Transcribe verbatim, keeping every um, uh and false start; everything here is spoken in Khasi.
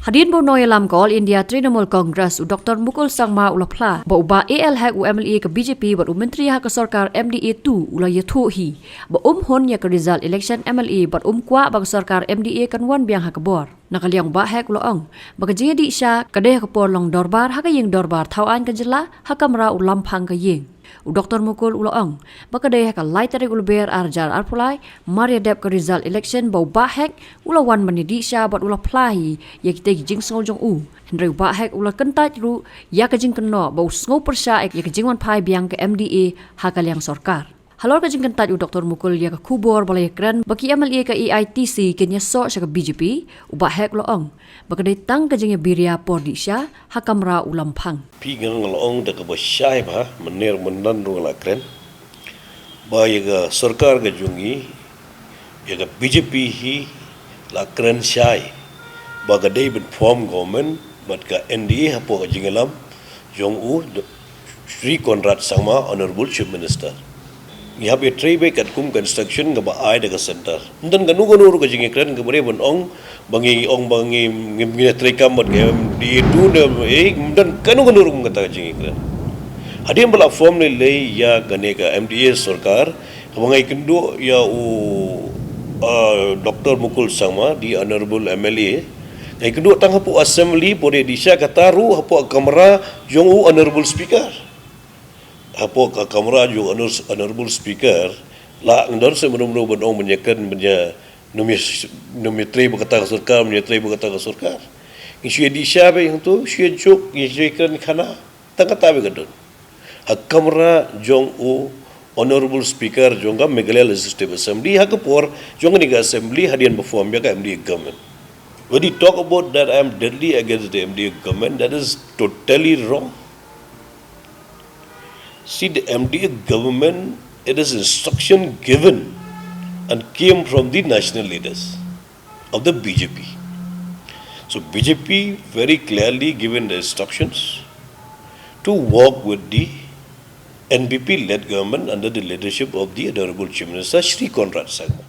Hadien ba u nongïalam ka All India Trinamool Congress u Dr Mukul Sangma u la phla ba u Bah A L Hek, u M L A ka B J P bad u Myntri ha ka sorkar M D A two, u la ïathuh hi ba um hun ïa ka result election M L A bad um kwah ba ka sorkar M D A kan wan biang ha ka bor. Na ka liang u Bah Hek u la ong ba ka jingïadih sha ka dei ha ka por long dorbar ha ka ïing dorbar thawaiñ ka jylla ha kamra u lamphang ka ïing. U Dr Mukul u la ong ba ka dei ha ka lai tarik u Lber ar hajar arphew lai mar ïadep ka result election ba u Bah Hek u la wan ban ïadih sha bad u la phla hi ïa kitei ki jingsngew jong u. Hynrei u Bah Hek u la kyntait ruh ïa ka jingkynnoh ba u sngew pyrshah ïa ka jingwanphai biang ka M D A ha ka liang sorkar. Halor ka jingkyntait u Dr Mukul ïa ka khubor ba la ïakren ba ki M L A ka A I T C kin ïasoh sha ka B J P, u Bah Hek u la ong ba ka dei tang ka jingïabiria por dih sha ha kamra u lamphang. Phi nga la ong da kaba shai bha, mynner mynnan ruh la kren ba ïa ka sorkar ka jong ngi, ïa ka B J P hi la kren shai ba ka dei ban form government bad ka N D A hapoh ka jingïalam jong u Shri Conrad Sangma, Honorable Chief Minister. Ngi hap ïatrei beit katkum ka instruction kaba ai da ka center. Ym don kano kano ruh ka jingïakren kaba dei ban ong ba ngi ong ba ngi, ngi, ngi ïatrei kam bad ka M D A two ne, eh, ym don kano kano ruh kum kata ka jingïakren. Hadien ba la form lei lei ïa kane ka M D A sorkar, kaba nga ïakynduh ïa u, ah, Dr Mukul Sangma, the Honorable M L A, nga ïakynduh tang hapoh assembly, por dih sha kata ruh hapoh ka kamra jong u Honorable Speaker. Hapoh ka kamra jong u Honor-, Honorable Speaker, la nga don seh mynno mynno ban ong ban ïakren ban ïa, nym ïa, nym ïatrei bad kata ka sorkar, nym ïatrei bad kata ka sorkar. Ngi shu ïadih sha beit hangto, shu ïajok, ngi shu ïakren khana. Tang kata beit ka don. Ha kamra jong u Honorable Speaker jong ka Meghalaya Legislative Assembly, ha ka por jong kane ka assembly hadien ba form ïa ka M D A government. When you talk about that, I am deadly against the M D A government, that is totally wrong. See, the M D A government, it is instruction given and came from the national leaders of the B J P. So B J P very clearly given the instructions to work with the N P P-led government under the leadership of the Honorable Chief Minister Shri Conrad Sangma.